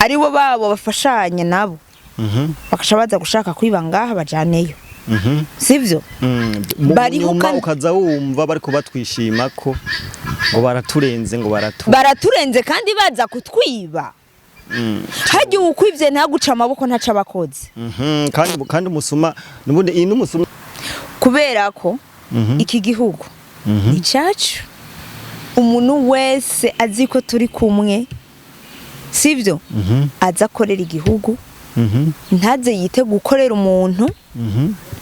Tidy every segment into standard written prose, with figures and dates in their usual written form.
Aribo babo bafashanya nabo, bakaca baza gushaka kwiba ngaha bajaneyo, sivyo? Mu Bariho nyuma ukaza wumva bariko batwishima ko ngo baraturenze, ngo baratu Baraturenze kandi baza kutwiba. Harya uwukwivye ntaguca amaboko, ntaca abakozi. Kandi umusuma nubundi iyi n'umusuma. Kubera ko iki gihugu ni cyacu, umuntu wese azi ko turi kumwe, sivyo? Aza akorera igihugu, ntaze yite gukorera umuntu.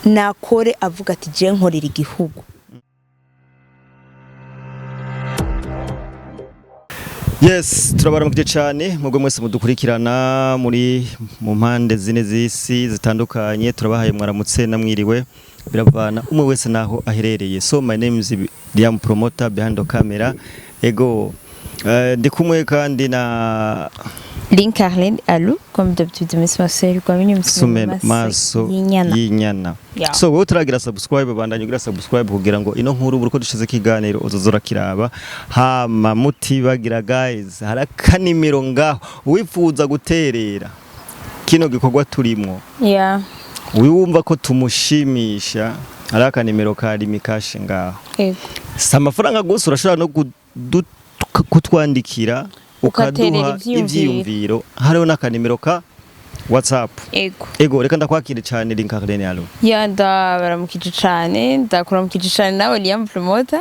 Nakore avuga ati: "Je nkorera igihugu." Yes, turabaramukije cyane mubwo mwese mudukurikirana muri mu mpande zine z'isi zitandukanye. Turabahaye mwaramutse namwiriwe, biravana umwe wese naho aherereye. So my name is Liam Promoter behind the camera. Ego, ndi kumwe kandi na Link Arlene Alou, comme d'habitude, Miss Marcel Gwamenye. Sume maso y'inyana. Y'inyana. Yeah. So wowe utaragira subscribe, bandanye ugira subscribe kugira ngo ino nkuru buri uko dushize ikiganiro uzozora kiraba. Hama mutibagira guys, hari akanimero ngaho uwifuza guterera kino gikorwa turimwo, wumva ko tumushimisha, hari akanimero ka Lumicash ngaho. Si amafaranga gusa, urashobora no kutwandikira Ugaterera ukaduha ivyiyumviro. ivyiyumviro. Hariho n'akanimero ka WhatsApp. Ego. Ego, reka ndakwakire cyane, Linka Rene Alo. Ya, ndabaramukije cane, ndakuramukije cane nawe Liam Promoter.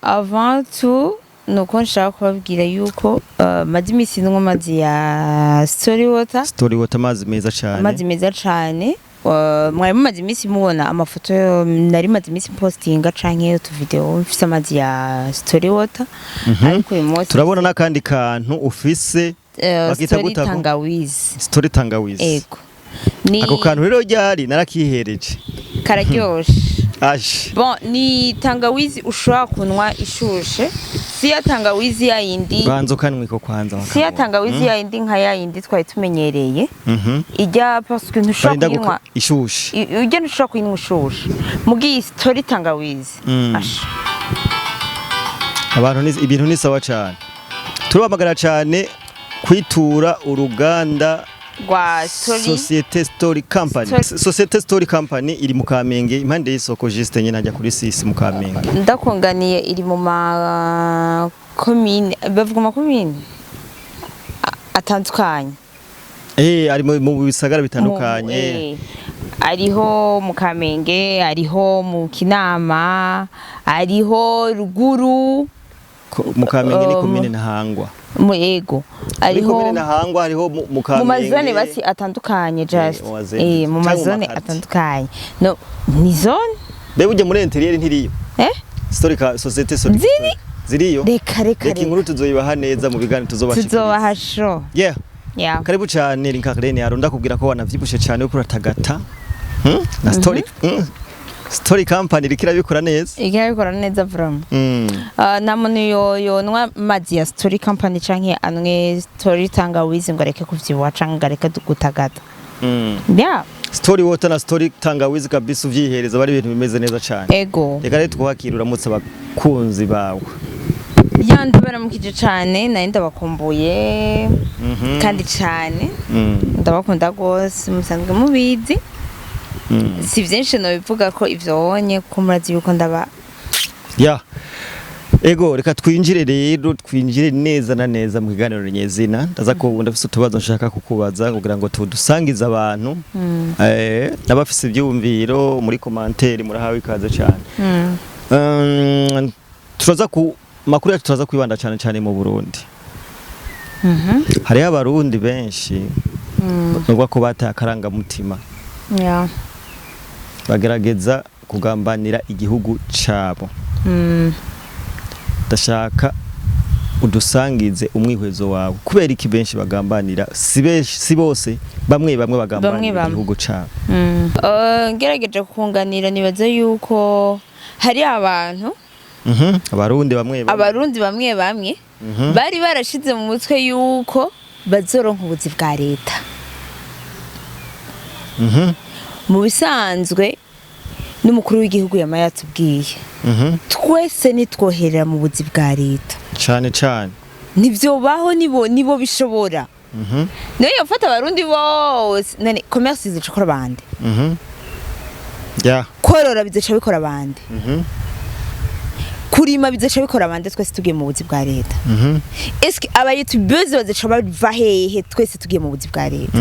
Avant tout, nuko nshaka kubabwira yuko maze imisi nywa amazi ya Story Water. Story Water, amazi meza cyane. Amazi meza cane. Mwari mumaze iminsi mubona amafoto nari maze iminsi postinga canke utuvideo mfise amazi ya Story Water, ariko uyu munsi Turabona n'akandi kantu ufise. Bakita Story gute ako? Tangawizi. Story tangawizi. Ego, ni Ako kantu rero ryari narakihereje. Kararyoshe. Aje. Bon, ni tangawizi ushobora kunywa ishushe, si ya tangawizi ya yindi. Banza ukanwiko kwanza. Si ya Bakabona. tangawizi ya yindi nka ya yindi twari tumenyereye ijya, parce que ntushobora Barinda kuyinywa ishushe. Ujya ntushobora kuyinywa ishushe, mugiye Story tangawizi. Asha. Abantu ni ibintu ni sawa cyane. Turabahamagara cyane kwitura uruganda Rwa Story. Societe Story Company. Societe Story Company iri mu Kamenge, impande y'isoko, juste nyine hajya kuri sisi mu Kamenge. Ndakunganiye, iri mu makomine, bavuga amakomine atandukanye. Ari mu bisagara bitandukanye. Ariho mu Kamenge, ariho mu Kinama, ariho ruguru. Mu Kamenge ni komine Ntahangwa. Mu ego. Muri Ariho komine Ntahangwa hariho mu mu Kamenge. mazone basi atandukanye, just Mu mazone. Mu Canke mu mazone ma quartier. atandukanye, no ni zone. Mbega ujya muri intérieur ntiriyo? Eh? Story ka Societe Story. Ziri. Ziriyo. Reka, reka. Reka inkuru Reka. tuzoyibaha neza mu biganiro tuzobashikiriza. Tuzobaha show. Yeah. Yeah. Karibu cyane Linka Rene Aro, ndakubwira ko wanavyibushe cyane uko uratagata. Na Story Story Company iriko irabikora neza. Ikabikora neza vraiment. Nta muntu yonwa amazi ya Story Company canke anwe Story tangawizi ngo areke kuvyibuha canke ngo areke gutagata. Yeah. Story Water na Story tangawizi kabisa, uvyihereza bari ibintu bimeze neza cyane. Ego. Reka rero twakira uramutse abakunzi bawe. Ya, ndabaramukije cane, nari ndabakumbuye kandi cane. Ndabakunda gose, musanzwe mubizi. Si vyinshi nobivuga ko ivyo wonye, kuko murazi yuko ndaba Ya. Ego, reka twinjire rero, twinjire neza na neza mu kiganiro nyezina. Ndaza ko ndafise utubazo nshaka kukubaza kugira ngo tudusangize abantu. N'abafise ibyumviro muri commentaire murahawe ikaze cyane. Turaza ku makuru yacu, turaza kwibanda cyane cyane mu Burundi. Hariho abarundi benshi nubwo ko bataye akarangamutima, bagerageza kugambanira igihugu cabo. Ndashaka udusangize umwihwezo wawe, kubera iki benshi bagambanira, si benshi, si bose, bamwe bamwe bagambanira Bamwe bamwe. igihugu cabo? Ngerageje kunganira, nibaza yuko hari abantu Abarundi bamwe bamwe. Abarundi bamwe bamwe bari barashize mu mutwe yuko bazoronka ubuzi bwa leta. Mu bisanzwe n'umukuru w'igihugu yama yatubwiye, twese nitwoherera mu buzi bwa leta. Cane cane. Ntivyobaho, nibo bishobora. Niyo yofata Abarundi bose, none commerce zica ikora bande? Ya. Korora bizoca bikora bande? Kurima bizoca bikora bande, twese tugiye mu buzi bwa leta? Eske aba youtubeurs bazoca bava hehe, twese tugiye mu buzi bwa leta?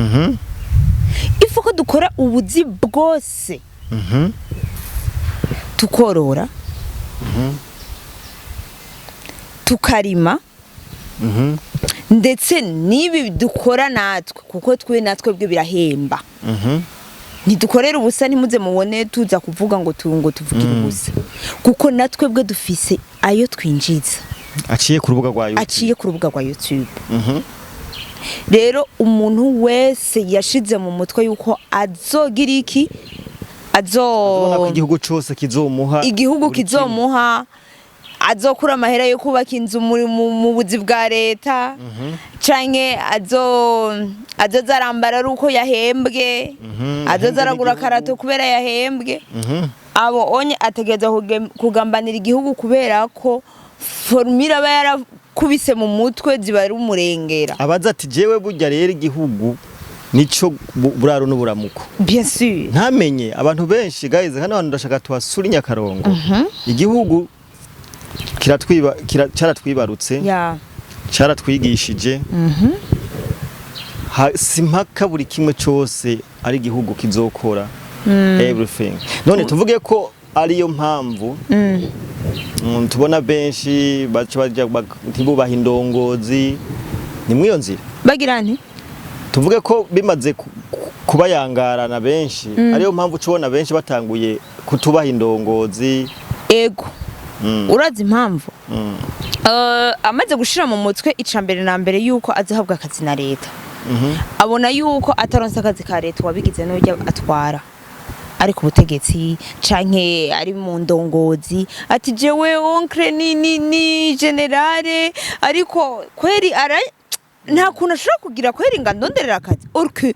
Ifu ko dukora ubuzi bwose, tukorora, tukarima, ndetse n'ibi dukora natwe, kuko twe natwe bwe birahemba. Ntidukorera ubusa. Ntimuze mubone tuza kuvuga ngo tuvugire ubusa, kuko natwe bwe dufise ayo twinjiza aciye ku rubuga rwa YouTube. Aciye ku rubuga rwa YouTube. Rero umuntu wese yashize mu mutwe yuko azogira iki, azo Ubona ko igihugu cose kizomuha igihugu buri kimwe. Kizomuha, azokura amahera yo kubaka inzu mu buzi bwa leta, canke azoza arambara ari uko yahembwe, azoza aragura n'igihugu. Karato kubera yahembwe. Abo onye ategereza kugambanira igihugu, kubera ko formule aba yarakubise mu mutwe ziba ari umurengera. Abaza ati: "Jewe burya rero igihugu nico buraro n'uburamuko." Bien sûr. Ntamenye abantu benshi, guys, hano hantu ndashaka tuhasura inyakarongo. Igihugu kiratwiba caratwibarutse, caratwigishije. Si mpaka buri kimwe cose ari igihugu kizokora everything. None tuvuge ko ariyo mpamvu tubona benshi baca baja ntibubaha indongozi? Ni mw'iyo nzira? Bagira nti? Tuvuge ko bimaze kubayangarana benshi, ariyo mpamvu ucubona benshi batanguye kutubaha indongozi? Ego. Urazi impamvu? Amaze gushira mu mutwe ica mbere na mbere yuko azahabwa akazi na leta, abona yuko ataronse akazi ka leta, wabigize n'urya atwara ari ku butegetsi canke ari mu ndongozi, ati: "Jewe oncle ni général, ariko kweri ara nta kuntu ashobora kugira kweri ngo andonderere akazi." Orque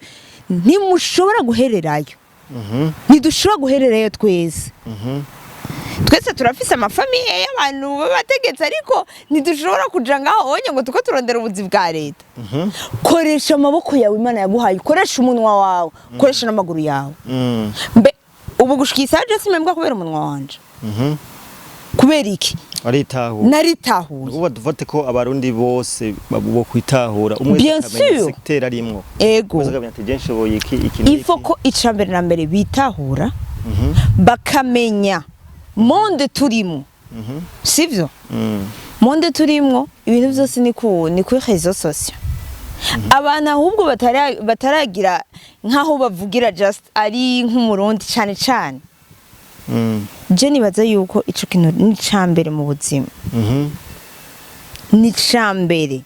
ntimushobora guhererayo, ntidushobora guhererayo twese. Twese turafise ama familles y'abantu b'abategetsi, ariko ntidushobora kuja ngaho onye ngo tuko turondera ubuzi bwa leta. Koresha amaboko yawe Imana yaguhaye, ukoresha umunwa wawe, ukoresha n'amaguru yawe. Mbe ubu gushika isaha je simpembwa kubera umunwa wanje? Kubera iki? Aritahura. Naritahuye. Ubu dufate ko Abarundi bose bo kwitahura, umwe Bien akamenya sûr. secteur arimwo, Ego. wese akamenya ati: "Je nshoboye iki, iki n'iki." Il faut ko ica mbere na mbere bitahura, bakamenya monde turimo, sivyo? Monde turimwo, ibintu byose ni kuri réseaux sociaux. Abantu ahubwo bataragira nk'aho bavugira, just ari nk'Umurundi cane cane. Je nibaza yuko ico kintu ni icambere mu buzima, ni icambere.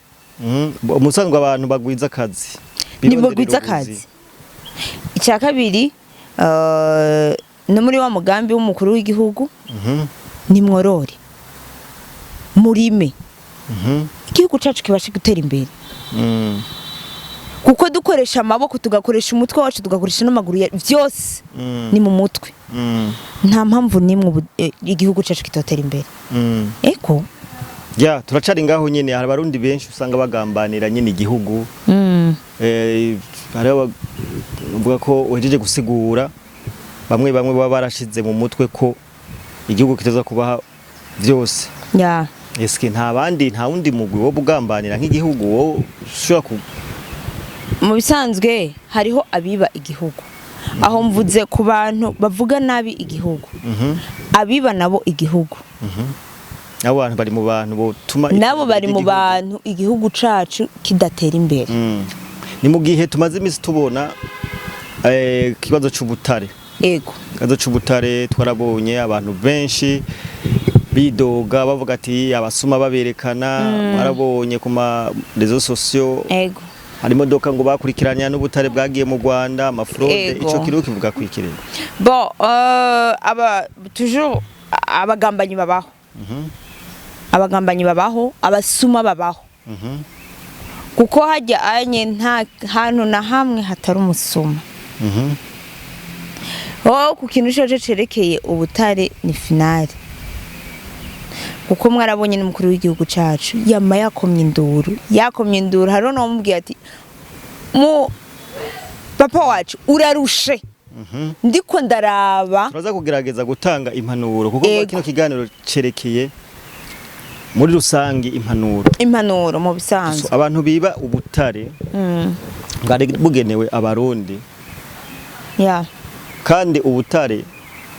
Umusanzwe abantu bagwiza akazi. Ni bagwiza akazi. Icya kabiri, no muri wa mugambi w'umukuru w'igihugu, nimworore, murime, igihugu cacu kibashe gutera imbere, kuko dukoresha amaboko, tugakoresha umutwe wacu, tugakoresha n'amaguru, byose ni mu mutwe. Nta mpamvu n'imwe igihugu cacu kitotera imbere. Eko. Ya, turacari ngaho nyene. Hari Abarundi benshi usanga bagambanira nyene igihugu. Hariho bavuga ko uhejeje gusigura, bamwe bamwe baba barashize mu mutwe ko igihugu kitaza kubaha vyose. Eske nta bandi, nta wundi mugwi wo bugambanira nk'igihugu wo ushobora ku Mu bisanzwe hariho abiba igihugu. Aho mvuze ku bantu bavuga nabi igihugu, abiba nabo igihugu. Nabo bantu bari mu bantu botuma Nabo bari mu iterambere ry'igihugu. bantu igihugu cacu kidatera imbere. Ni mu gihe tumaze iminsi tubona ikibazo c'ubutare. Ikibazo c'ubutare, twarabonye abantu benshi bidoga bavuga ati abasuma baberekana. Barabonye ku ma réseaux sociaux, hari imodoka ngo bakurikiranya n'ubutare bwagiye mu Rwanda, ama fraudes. Ico kiriho kivuga kwikirere? Bon, aba toujours abagambanyi babaho, abagambanyi babaho, abasuma babaho, kuko hajya anye nta hantu na hamwe hatari umusuma. Oh, ku kintu cyose cerekeye ubutare ni finale. Kuko mwarabonye n'umukuru w'igihugu cacu yama yakomye induru, yakomye induru. Hariho n'uwamubwiye ati: "Mu papa wacu urarushe, ndiko ndaraba." Turaza kugerageza gutanga impanuro kuko Ego. kino kiganiro cerekeye muri rusange impanuro. Impanuro mu bisanzwe. So, abantu biba ubutare bwari bugenewe Abarundi, kandi ubutare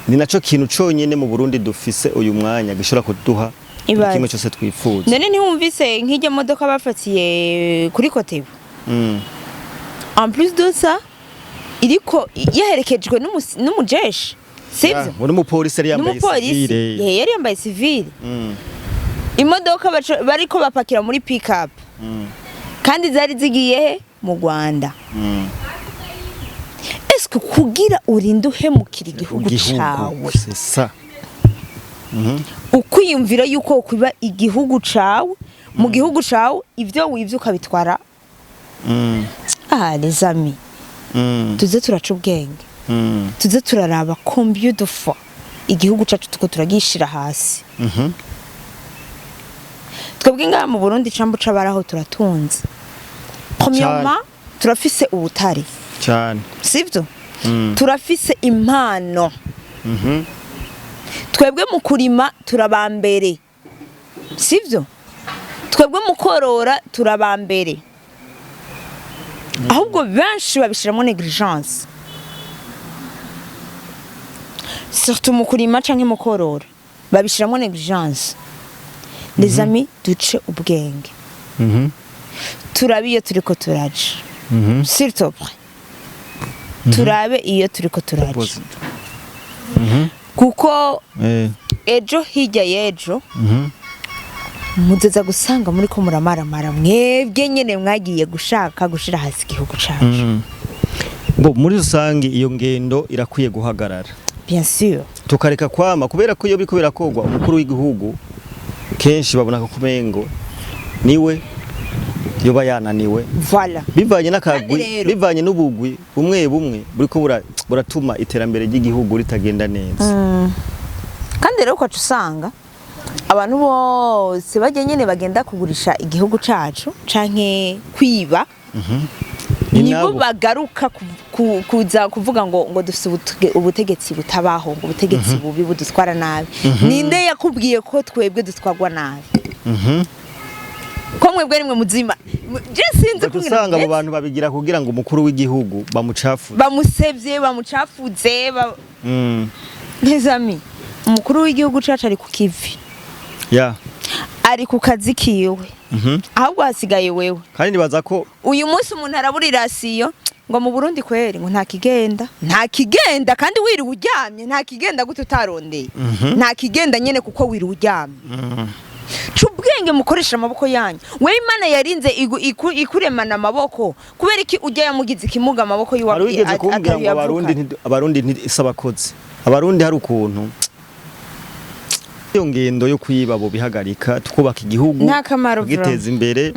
ni naco kintu conyene mu Burundi dufise uyu mwanya gishobora kuduha buri Ibaze. kimwe cyose twifuza. None ntiwumvise nk'iryo modoka bafatiye kuri Kotebu? En plus de ça iriko yaherekejwe n'umujeshi, sivyo? Yeah, ngo n'umupolisi yari yambaye N'umupolisi. civile. Yari yambaye civile. Imodoka bariko bapakira muri pick up, kandi zari zigiye he? Mu Rwanda. Eske kugira urinde uhemukira igihugu cawe, C'est ça. Ukwiyumvira yuko kuba igihugu cawe, mu gihugu cawe, ivyo wivye ukabitwara? Ah, les amis, tuze turaca ubwenge, tuze turaraba combien de fois igihugu cacu tuko turagishira hasi. Twebwe ngaha mu Burundi, cambu c'abaraho, turatunze. Premièrement, turafise ubutare, Cyane. sivyo? Turafise impano. Twebwe mu kurima turabambere, sivyo? Twebwe mu korora turabambere. Ahubwo benshi babishiramo négligence, surtout mu kurima canke mu korora babishiramo négligence. Les amis, duce ubwenge, turabe iyo turiko turaja. S'il te plaît, turabe iyo turiko turaja, Opposite. Kuko ejo hirya y'ejo muzoza gusanga muri ko muramaramara mwebwe nyene mwagiye gushaka gushira hasi igihugu cacu. Bo muri rusange iyo ngendo irakwiye guhagarara, Bien sûr. tukareka kwama, kubera ko iyo biriko birakogwa umukuru w'igihugu kenshi babona ko kumengo niwe yoba yananiwe, Voilà. bivanye n'akagwi, Kandi rero- bivanye n'ubugwi bumwe bumwe buriko buratuma iterambere ry'igihugu ritagenda neza. Kandi rero ukaca usanga abantu bose bajya nyene bagenda kugurisha igihugu cacu canke kwiba, Ni nibo nabo. bagaruka kuza kuvuga ngo dufise ubutegetsi butabaho, ngo ubutegetsi bubi budutwara nabi. Ninde yakubwiye ko twebwe dutwarwa nabi? Ko mwebwe nimwe muzima? Je sinzi Ugaca kungena usanga abo bimeze. bantu babigira kugira ngo umukuru w'igihugu bamucafuze. Bamusevye, bamucafuze Les amis, umukuru w'igihugu cacu ari ku kivi, ari ku kazi kiwe. Ahubwo hasigaye wewe. Kandi nibaza ko Uyu munsi umuntu arabura irasiyo ngo mu Burundi kweri ngo nta kigenda, nta kigenda, kandi wiriwe uryamye. Nta kigenda gute utarondeye? Nta kigenda nyene kuko wiriwe uryamye. Ca ubwenge, mukoresha amaboko yanyu. Wewe Imana yarinze ikuremana amaboko, kubera iki ujya yamugize ikimuga amaboko yiwe? Hari wigeze kumbwira ngo Abarundi Abarundi ntisi abakozi. Abarundi hari ukuntu iyo ngendo yo kwiba bo bihagarika, tukubaka igihugu, Nta kamaro. tugiteza imbere,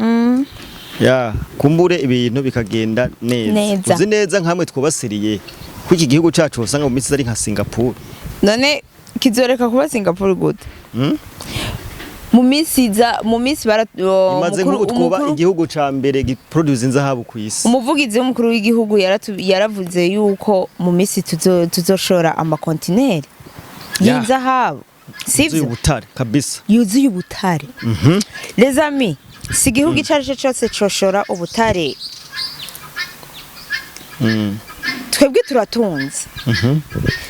ya kumbure ibintu bikagenda neza. Neza. Uzi neza nkamwe twubasiriye ko iki gihugu cacu usanga mu minsi ari nka Singapore. None kizoreka kuba Singapore gute? Mu minsi iza, mu minsi bara Imaze nk'ubu twuba igihugu ca mbere giproduce inzahabu ku isi. Umuvugizi w'umukuru w'igihugu yaravuze yuko mu minsi tuzoshora amakontineri y'inzahabu, Yuzuye sivyo? ubutare kabisa. Yuzuye ubutare. Les amis, si igihugu icyo ari cyo cyose coshora ubutare. Twebwe turatunze,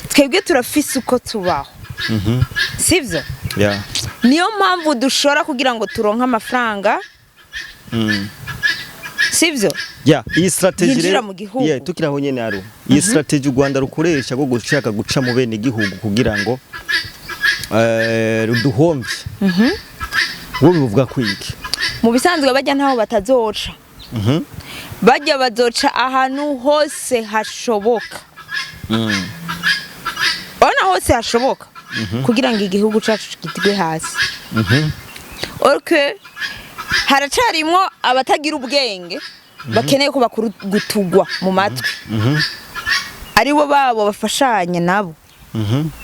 twebwe turafise uko tubaho, sivyo? Ya. Niyo mpamvu dushora kugira ngo turonke amafaranga, sivyo? Ya, iyi strategy Yinjira rero mu gihugu. Yeah, tukiri aho nyene aro. Iyi strategy u Rwanda rukoresha bwo gushaka guca mu bene igihugu kugira ngo ruduhomvye. Wowe bivuga kwiki? Mu bisanzwe bajya ntaho batazoca. Bajya bazoca ahantu hose hashoboka, urabona hose hashoboka kugira ngo igihugu cacu gitigwe hasi. Ok, haracarimwo abatagira ubwenge bakeneye ko bakuru gutugwa mu matwi, aribo babo bafashanya nabo,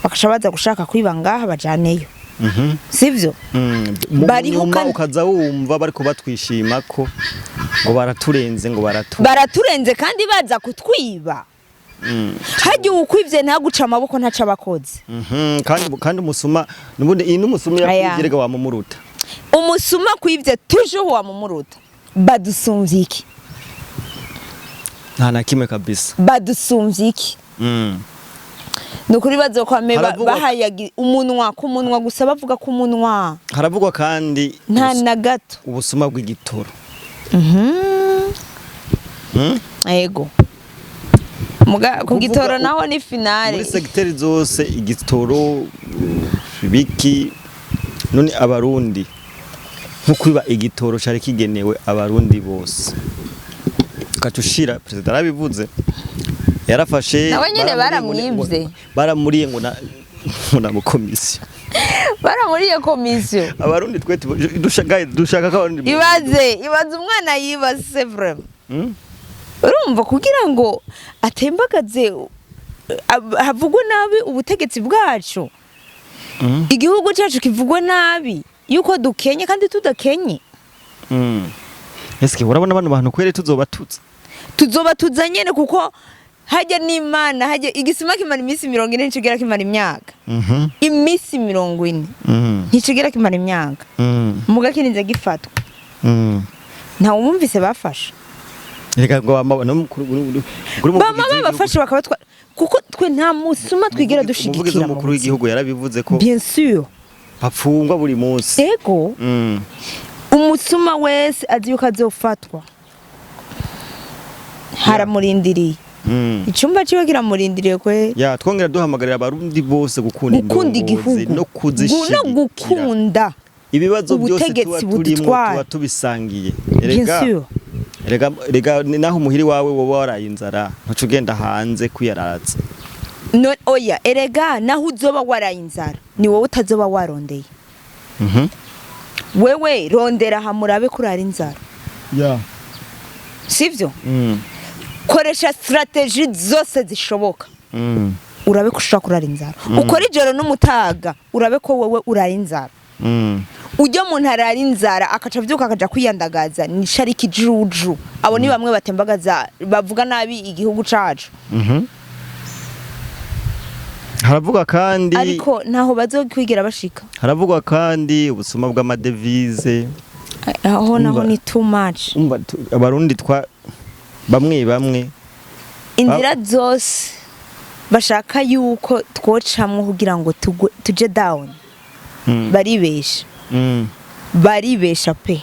bakaca baza gushaka kwiba ngaha bajaneyo. Sivyo? Mu Bariho nyuma kandi- ukaza wumva bariko batwishima ko ngo baraturenze, ngo baratu Baraturenze kandi baza kutwiba. Harya uwukwivye ntaguca amaboko, ntaca abakozi. Kandi umusuma nubundi iyi n'umusuma Aya. yakwivye rega wamumuruta. Umusuma kwivye toujours wamumuruta. Badusumvye iki? Nta na kimwe kabisa. Badusumvye iki? Ni ukuri bazokwame bahayagi umunwa ku munwa gusa, bavuga ku munwa. Haravugwa kandi Nta na gato. ubusuma bw'igitoro. Ego. Muga ku Kuvuga gitoro naho ni finale. Muri segiteri zose igitoro biki. None Abarundi, nko kwiba igitoro cari kigenewe Abarundi bose, ugaca ushira perezida arabivuze, yarafashe. Nawe nyene baramuriye ngo- baramwivye. Baramuriye ngo na ngo na komisiyo. Baramuriye komisiyo. Abarundi twe dushaka ko Abarundi Ibaze umwana yibase vraiment. Urumva, kugira ngo atembagaze havugwe nabi ubutegetsi bwacu, igihugu cyacu kivugwe nabi yuko dukenye kandi tudakenye. Eske urabona bano bantu kwere tuzobatutsa? Tuzoba tuza nyene, kuko hajya n'Imana, hajya igisima kimara iminsi 40, nticigera kimara imyaka. Iminsi 40 nticigera kimara imyaka. Muga kirinze gifatwa. Ntawe wumvise bafashe. Reka ngo bama no mukuru kuri Bama babafashe bakabatwara, kuko twe nta musuma twigera umuvugizi dushigikira mu w'umukuru buzima. w'igihugu yarabivuze ko Bien sûr. bapfungwa buri munsi. Ego. Umusuma wese azi yuko azofatwa, haramurindiriye. Icyumba ciwe kiramurindiriye kwe. Ya, twongera duhamagarira Abarundi bose gukunda Gukunda indongozi igihugu no no kuzishigikira. gukunda Ibibazo byose tuba ubutegetsi turimo budutwara. tuba tubisangiye. Bien Erega sûr. erega ni naho umuhiri wawe woba waraye inzara, ntuca ugenda hanze kwiyaraza. No, oya, erega naho uzoba waraye inzara, ni wowe utazoba warondeye. Wewe rondera hamurabe kurara inzara. Sivyo? Koresha stratégie zose zishoboka, urabe ko ushobora kurara inzara. Ukora ijoro n'umutaga, urabe ko wewe urara inzara. Ujya muntu arara inzara akaca avyuka akaja kwiyandagaza ni shariki juju. Abo ni bamwe batembagaza bavuga nabi igihugu cacu. Haravuga kandi Ariko ntaho bazokwigira bashika. Haravugwa kandi ubusuma bw'amadevize. Aho naho Umva. ni too much. Umva, Abarundi twa bamwe bamwe Inzira zose bashaka yuko twocamwo kugira ngo tuje down, baribesha. Baribesha pe.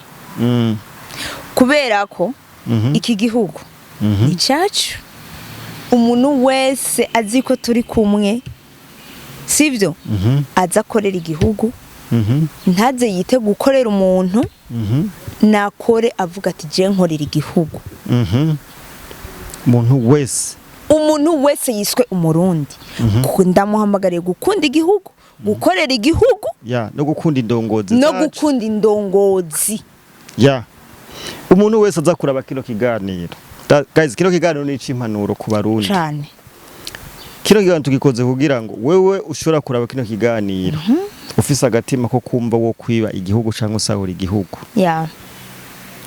Kubera ko iki gihugu ni cyacu. Umuntu wese azi ko turi kumwe, sibyo? Aza akorera igihugu. Ntaze yite gukorera umuntu. Nakore avuga ati: "Je nkorera igihugu." Umuntu wese. Umuntu wese yiswe Umurundi, ndamuhamagariye gukunda igihugu, gukorera igihugu. Ya, no gukunda indongozi No zacu. gukunda indongozi. Ya, umuntu wese aza kuraba kino kiganiro. Guys, kino kiganiro ni ic'impanuro ku Barundi. Cane. Kino kiganiro tugikoze kugira ngo wewe ushobora kuraba kino kiganiro ufise agatima ko kumva wo kwiba igihugu cyangwa usahura igihugu.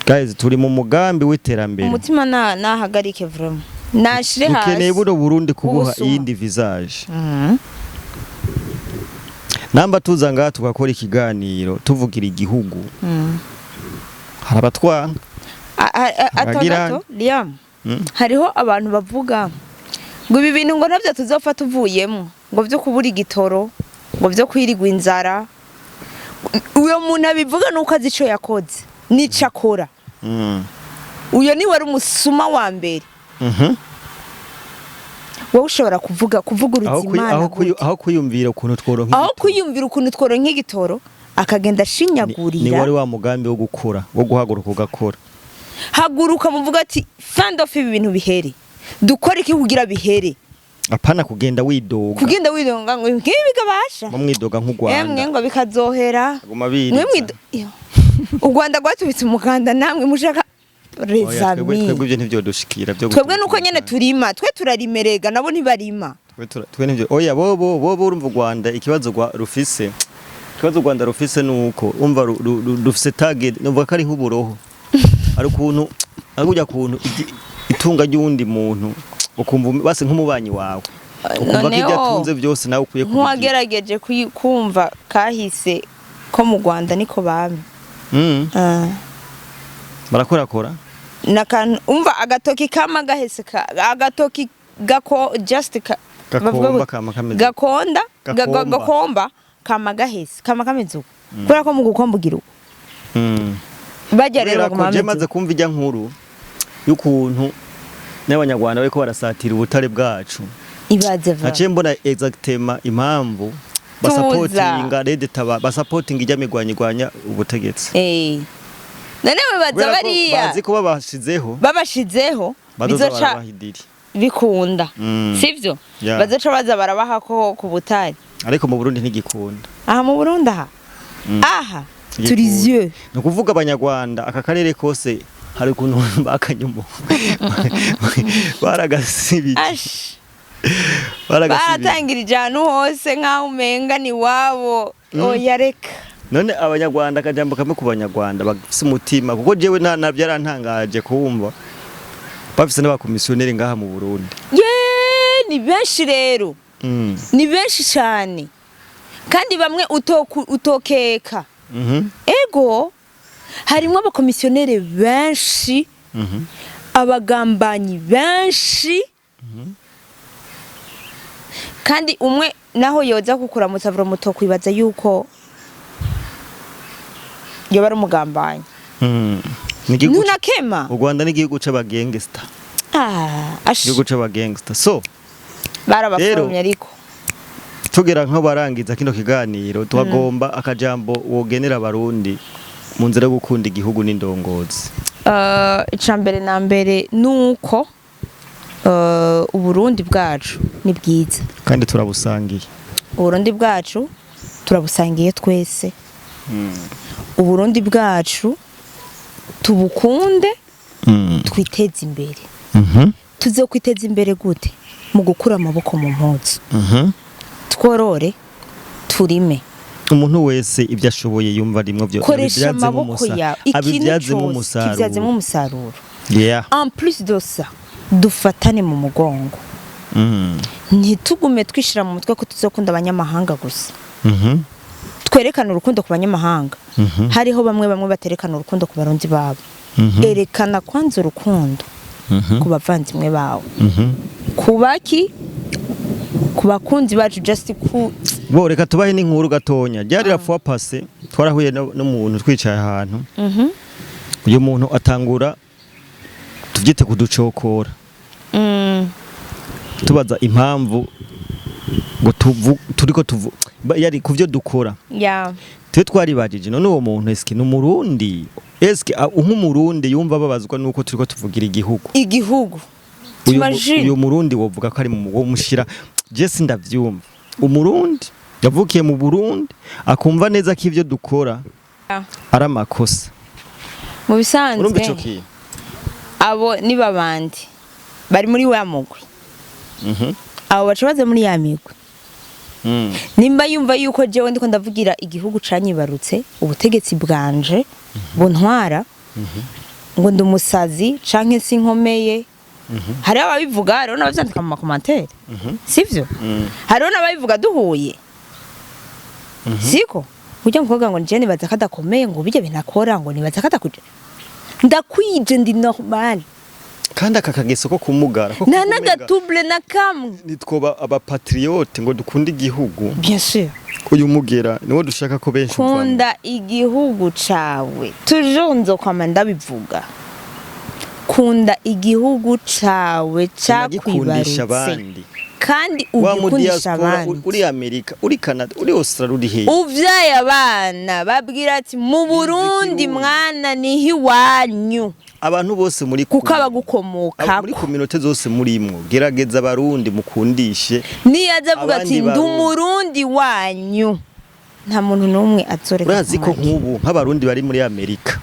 Guys, turi mu mugambi w'iterambere. Umutima na nahagarike vraiment, nashire Dukeneye hasi buno Burundi kubuha ubusuma. iyindi visage. Namba tuza ngaha tugakora ikiganiro tuvugira igihugu, hari abatwanga. Abagira- Atagato Liam. Hariho abantu bavuga ngo ibi bintu ngo ntabyo tuzopfa tuvuyemo, ngo byo kubura igitoro, ngo byo kwirigwa inzara. Uyo muntu abivuga nuko azi ico yakoze n'ico akora. Uyo ni wari umusuma wa mbere. Wowe ushobora kuvuga kuvuguruza Imana gute? Aho kwiyumvira ukuntu tworonka Aho igitoro. kwiyumvira ukuntu tworonka igitoro, akagenda Ni ashinyagurira. Wari wa mugambi wo gukora, wo guhaguruka ugakora. Haguruka muvuga ati: "Fend off ibi bintu bihere, dukore iki kugira bihere?" Apana kugenda widoga. Kugenda widonga ngo ngibi bigabasha. Mu mwidoga nk'u Emwe, Rwanda ngo bikazohera. Aguma biriza. Mwe iyo. U Rwanda rwatubitse umukanda, namwe mushaka Oya, twebwe rezami. Twebwe ibyo ntibyodushikira byo Twebwe nuko nyene turima, twe turarimerega, nabo ntibarima. Twe ntivyo, oya, bobo urumva u Rwanda ikibazo rwa rufise. Ikibazo u Rwanda rufise nuko umva rufise target, nuvuga ko ari nk'uburoho, ari ukuntu ari kujya kuntu itunga ry'uwundi muntu, ukumva base nk'umubanyi wawe, ukumva ko ibyo Noneho, atunze byose nawe ukwiye kubigira. Nk'uwagerageje kumva kahise ko mu Rwanda niko bami. Ah. Barakorakora. Nakantu umva agatoki kama gahese agatoki gako just ka, Gakomba. Bavuga gute? Kama kameze. Gakonda Gakomba. Gakomba kama gahese kama kameze uko, kubera ko mu gukomba ugira uko. Bajya rero Kubera ko baguma je bameze maze uko. kumva ijya nkuru y'ukuntu n'Abanyarwanda bariko barasatira ubutare bwacu, Ibaze va. naciye mbona exactement impamvu basapotinga Red Tabara, basapotinga ijya migwanyi igwanya ubutegetsi. None wibaza Kubera ko bariya bazi ko babashizeho, babashizeho, bazoza bizoca barabahidiri. Bikunda, sivyo? Yeah. Bazoca baza barabaha ko ku butare. Ariko mu Burundi ntigikunda. Aha mu Burundi aha aha Ntigikunda. turi yeux. Ni ukuvuga Abanyarwanda aka karere kose hari ukuntu bakanyumo baragasibije. Ash. Baragasibije. Baratangirije ahantu hose nk'aho umenga ni wabo. Oya, reka. None Abanyarwanda, akajambo kamwe ku Banyarwanda bafise umutima, kuko jewe na byarantangaje kumva bafise n'abakomisiyoneri ngaha mu Burundi. Ye, ni benshi rero. Ni benshi cyane, kandi bamwe utokeka. Ego, harimo abakomisiyoneri benshi, abagambanyi benshi, kandi umwe naho yoza kukuramutsa avura mutokwibaza yuko yoba ari umugambanyi. Ni igihugu Ntunakema. U Rwanda ni igihugu c'abagangsta. Ah, ash. Igihugu c'abagangsta, so Barabaforomye ariko. Tugera nk'abarangiza kino kiganiro, twagomba akajambo wogenera Abarundi mu nzira yo gukunda igihugu n'indongozi. Ica mbere na mbere nuko Uburundi bwacu ni bwiza. Kandi turabusangiye. Uburundi bwacu turabusangiye twese. Uburundi bwacu tubukunde, twiteze imbere. Tuze kwiteza imbere gute? Mu gukura amaboko mu mpuzu, tworore, turime. Umuntu wese ibyo ashoboye yumva rimwe byo Koresha abibyazemo amaboko yawe ikintu abibyazemo cyose, umusaruro. Kibyazemo umusaruro. En plus de ça, dufatane mu mugongo. Ntitugume twishira mu mutwe ko tuzokunda abanyamahanga gusa. Twerekane urukundo ku banyamahanga. Hariho bamwe bamwe baterekana urukundo ku Barundi babo. Erekana kwanza urukundo ku bavandimwe bawe, ku baki, ku bakunzi bacu, just ku Bo reka tubahe n'inkuru gatonya ryari la fois passée twarahuye n'umuntu twicaye ahantu. Uyu muntu atangura tuvyite kuducokora, tubaza impamvu ngo turiko yari kuvyo dukora. Twe twaribajije, none uwo muntu eske ni Umurundi? Eske nk'Umurundi yumva babazwa nuko turiko tuvugira igihugu? Igihugu. Uyu T'imagines? Uyu Murundi wovuga ko ari mu wo mushira, je sindavyumva. Umurundi yavukiye mu Burundi akumva neza ko ivyo dukora ari amakosa. Mu Urumva bisanzwe, ico kintu? abo ni babandi bari muri wa mugwi. Abo baca baza muri ya migwi. Nimba yumva yuko jewe ndiko ndavugira igihugu canyibarutse, ubutegetsi bwanje buntwara, ngo ndi umusazi canke sinkomeye, hariho ababivuga, hariho n'abavyandika mu ma commentaires, sivyo? Hariho n'ababivuga duhuye, siko ujya mukobwa ngo nje nibaza ko adakomeye, ngo bijya binakora, ngo nibaza ko adakwije. Ndakwije, ndi normal. Kandi aka kageso ko kumugara ko nta kumenga n'agatubule na kamwe. Nitwoba abapatriote ngo dukunde igihugu. Bien sûr. Uyu mugera niwo dushaka ko benshi uvamwo. Kunda igihugu cawe, toujours nzokwama ndabivuga, kunda igihugu cawe Unagikundisha cakwibarutse. abandi. Kandi Wa mu ugikundisha diaspora, abandi. uri Amerika, uri Canada, uri Australia, uri hehe? Uvyaye abana, babwira ati mu Burundi Ikirundi. mwana niho iwanyu. Abantu bose muri Kuko kumwe. abagukomokako. Muri communauté zose murimwo, gerageza Abarundi mukundishe Niyaza avuga ati abandi ndi Barundi. Umurundi wanyu, nta muntu n'umwe azoreka Urazi ko kumwakira. nk'ubu nk'Abarundi bari muri Amerika,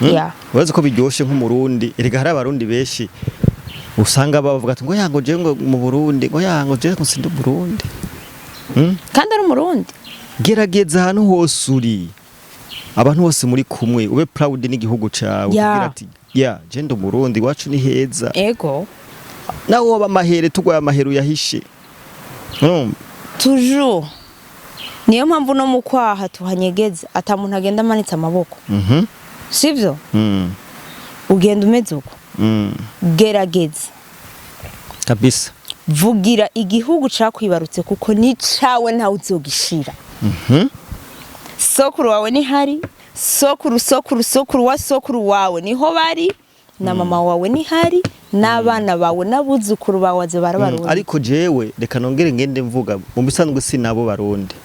Yeah. Urazi ko biryoshe nk'Umurundi? Erega hari Abarundi benshi usanga bavuga ati ngo ya, ngo jewe ngo mu Burundi, ngo ya, ngo jewe ngo sindi Umurundi. Kandi ari Umurundi. Gerageza ahantu hose uri, abantu bose muri kumwe, ube proud n'igihugu cawe, kugira ati ya je ndi Umurundi, iwacu ni heza. Nawe woba amahere, tugwaye amahere uyahishe. Urumva? Toujours niyo mpamvu no mu kwaha tuhanyegeza, ata muntu agenda amanitse amaboko, sivyo? Ugenda umeze uko. Gerageza Kabisa. Vugira igihugu cakwibarutse, kuko ni cawe, ntawe uzogishira. Sokuru wawe nihari, sokuru, sokuru, sokuru wa sokuru wawe niho bari, na mama wawe nihari, n'abana bawe n'abuzukuru bawe bazo barabarundi. Ariko jewe reka nongere ngende mvuga, mu bisanzwe si nabo Barundi.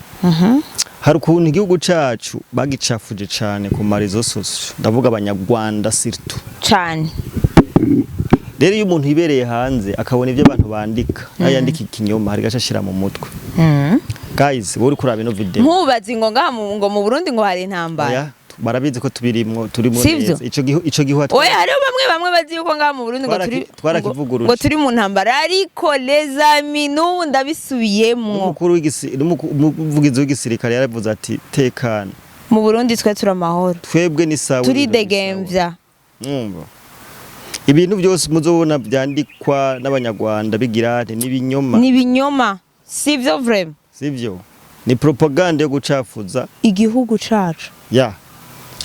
Hari ukuntu igihugu cacu bagicafuje cane ku ma réseaux sociaux, ndavuga Abanyarwanda surtout. Cane. Rero iyo umuntu yibereye hanze akabona ibyo abantu bandika, nayo yandika ikinyoma, hari gace ashira mu mutwe. Guys, wowe uri kuraba ino video, Nkubazi ngo ngaha ngo mu Burundi ngo hari intambara. Oya, barabizi ko tubirimwo, turimo Sivyo? neza. Ico gihe Oya, hariho bamwe bamwe bazi yuko ngaha mu Burundi ngo turi Twarakivuguruje. ngo turi mu ntambara, ariko les amis, n'ubu ndabisubiyemwo. N'umukuru w'igisi, n'umuvugizi w'igisirikare yaravuze ati tekana. Mu Burundi twe turi amahoro. Twebwe ni sawa, ibintu ni sawa. Turidegemvya. Mwumva, ibintu byose muzobona byandikwa n'Abanyarwanda bigira nti n'ibinyoma. Ni ibinyoma, sivyo vraiment? Sivyo, ni propaganda yo gucafuza igihugu cacu. Ya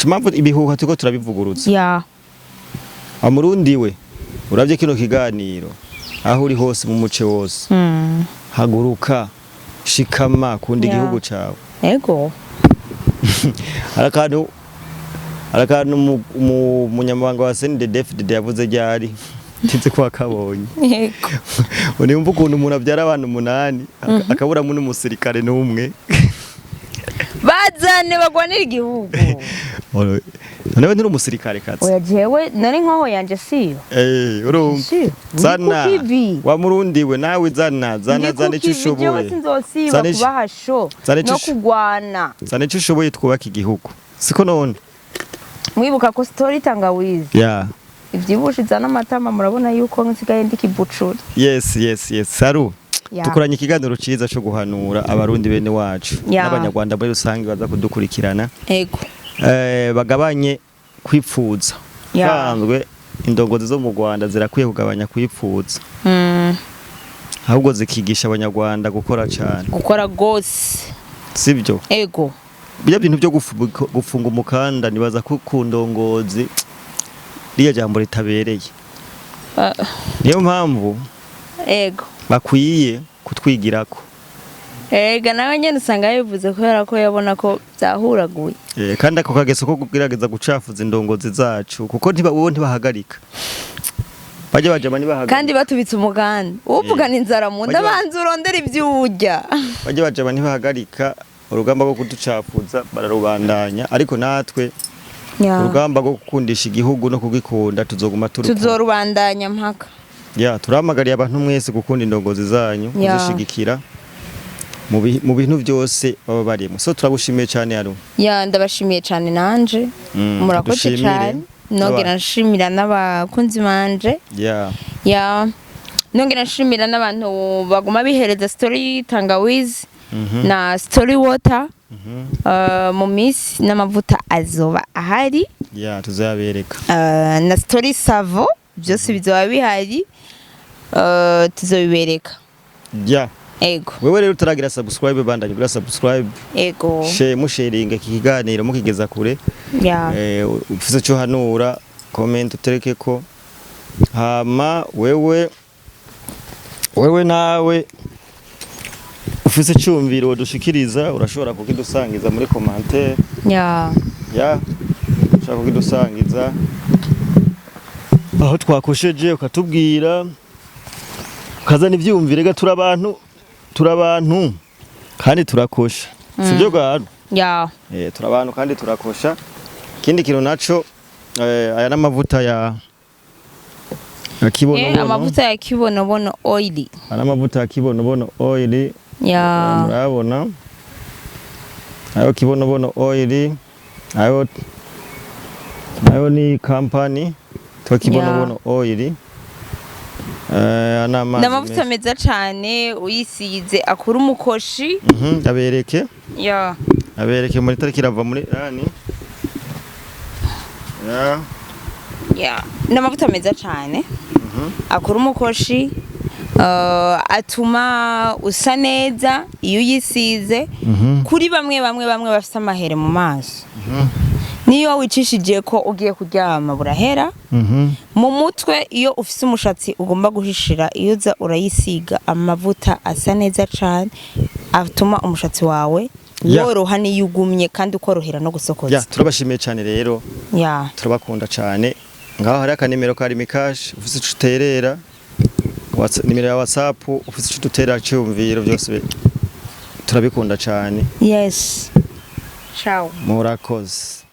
impamvu ibihuha turiko turabivugurutsa. Amurundi we uravye kino kiganiro, aho uri hose mu muce wose, haguruka, shikama, kunda igihugu cawe. Hari akantu umunyamabanga wa CNDD-FDD yavuze ryari, ntinze ko wakabonye. Yego. Uniyumva ukuntu umuntu abyara abana umunani akaburamo n'umusirikare n'umwe. Bazane bagwanira igihugu. Nawe nturi umusirikare kazi? Oya, jewe nari nkoho yanje siyo. Eh, urumva. Siyo. Zana. Ndi ku kivi. Wa Murundi we, nawe zana, zana, Ndi zana ku icyo kivi, jewe ushoboye. sinzosiba Zana kubaha sho zana no kugwana. Zana icyo ushoboye, twubake igihugu, siko none? Mwibuka ko story tangawizi ivyibushe izana amatama, murabona yuko nsigaye ndi kibucuri. Yes, saru. Dukoranye ikiganiro cyiza cyo guhanura Abarundi bene wacu n'Abanyarwanda muri rusange baza kudukurikirana. Bagabanye kwipfuza. Sanzwe indongozi zo mu Rwanda zirakwiye kugabanya kwipfuza, ahubwo zikigisha Abanyarwanda gukora cyane. Gukora gose. Sibyo? Ego. Bijya bintu byo gufunga umukanda, nibaza ko ku ndongozi riya jambo ritabereye. Niyo mpamvu bakwiye kutwigirako. Ega nawe nyene usanga yabivuze kubera ko yabona ko byahuraguye. Kandi ako kageso ko kugerageza gucafuza indongozi zacu, kuko ntiba bo ntibahagarika, bajya bajama ntibahagarika. Kandi batubitse umuganda uvugana inzara mu nda, banza urondera ibyo urya. Bajya bajama ntibahagarika urugamba rwo kuducafuza, bararubandanya, ariko natwe urugamba rwo gukundisha igihugu no kugikunda tuzoguma turi. Tuzorubandanya mpaka. Ya, turahamagariye abantu mwese gukunda indongozi zanyu, kuzishigikira mu bintu byose baba barimo. So turagushimiye cyane, Yaru. Ya, ndabashimiye cyane nanje. Murakoze Dushimire cyane, nongera nshimira n'abakunzi banje. Ya, nongera nshimira n'abantu baguma bihereza story tangawizi na story water. Mu minsi n'amavuta azoba ahari. Ya, tuzabereka. Na story savo, byose bizoba bihari. Tuzobibereka. Ego. Wewe rero utaragira subscribe, bandanye ugura subscribe. She musharinga iki kiganiro mukigeza kure. Ufise cyo hanura, comment utereke ko, hama wewe nawe ufise cyumviro dushikiriza, urashobora kukidusangiza muri commentaire. Ya, ushobora kukidusangiza aho twakosheje, ukatubwira, ukazana ivyumvire ga turi abantu, turi abantu kandi turakosha, sibyo garo? Ya. Turi abantu kandi turakosha. Ikindi kintu naco, aya n'amavuta ya kibonobono. Amavuta ya kibonobono oil. Aya n'amavuta ya kibonobono oil. Murabona ayo kibonobono oil, ayo ni company twa kibonobono oil. N'amazi Ni amavuta meza. meza cane, uyisize akura umukoshi. Abereke. Ya. Abereke muri tariki irava muri ani ya. Ya, ni amavuta meza cane akura umukoshi, atuma usa neza iyo uyisize. Kuri bamwe bamwe bafise amahere mu maso, niyo wicishije ko ugiye kuryama burahera. Mu mutwe, iyo ufise umushatsi ugomba guhishira, iyo uza urayisiga amavuta asa neza cane atuma umushatsi wawe woroha niyo ugumye, kandi ukorohera no gusokoza. Ya, turabashimiye cyane rero. Turabakunda cyane. Ngaho hari akanimero ka Lumicash, ufise ico uterera, nimero ya WhatsApp, ufise ico uterera cyumviro, byose turabikunda cyane. Yes, ciao. Murakoze.